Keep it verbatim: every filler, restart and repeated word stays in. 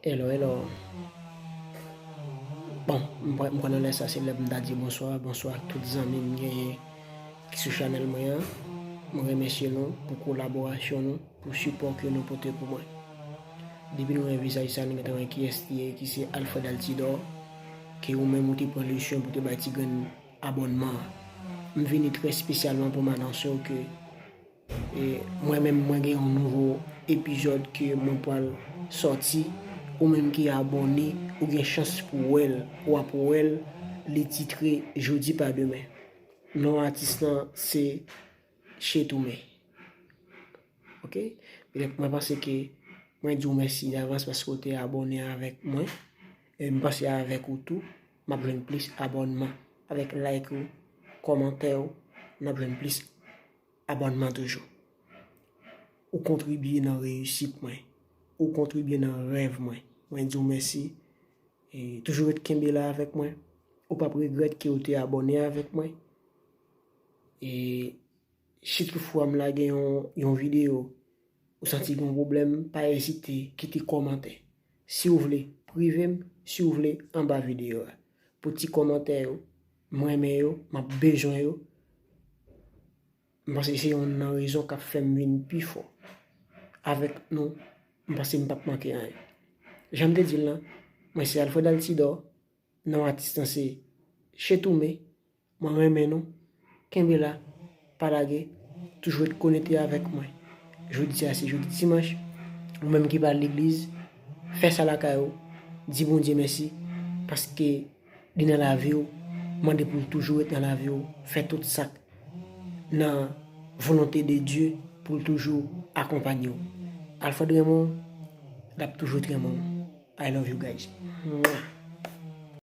Hello, hello. Bon, m pran nan lè sa, se lè m ta di bonswa, bonswa ak tout zanmi m genyen ki sou chanèl mwen an. Mwen remèsye nou pou kolaborasyon nou, pou sipò ke nou pote pou mwen. Depi nou wè vizaj sa, nou gentan wè kiyès li ye, ki se Alfred Altidor, ke ou menm ou te pran lesyon pou te bay ti grenn abònman an. M vini trè espesyalman pou m anonse w ke E mwen menm, mwen gen yon nouvo epizòd ke mwen pral sòti. Ou menm ki abòne, ou gen chans pou wè l, w ap wè l, li titre Jodi pa demen. Non atis lan se Chetoume. Ok? Petèt mwen panse ke mwen di w mèsi davans paske w te abòne avèk mwen. E m panse avèk ou tou, m ap jwenn plis abònman. Avèk like ou, kòmantè ou, n ap jwenn plis abònman toujou. Ou kontribye nan reyisit mwen. Ou kontribye nan rèv mwen. Mwen di w mèsi. E toujou ret kenbe la avèk mwen. Ou p ap regrèt ke w te abòne avèk mwen. E si toutfwa m lage yon, yon videyo, ou santi gen yon pwoblèm, pa ezite kite kòmantè. Si w vle, prive m, si w vle, anba videyo a. Pou ti kòmantè yo, m renmen yo, m ap bezwen yo. M panse se youn nan rezon k ap fè m vin pi fò. Avèk nou, m panse m p ap manke anyen. Jan m te di l lan, mwen se Alfred Altidor, non atis lan se Chetoume, mwen renmen nou, kenbe la, pa lage, toujou ret konekte avèk mwen. Jodi a se jodi dimanch, ou menm ki pa al legliz, fè sa lakay ou, di Bondye mèsi, paske li nan lavi w, mande pou l toujou ret nan lavi w, fè tout sa k nan volonte de Dye pou l toujou akonpanye w. Alfred Raymond, l ap toujou ret Raymond. I love you guys. Mwah.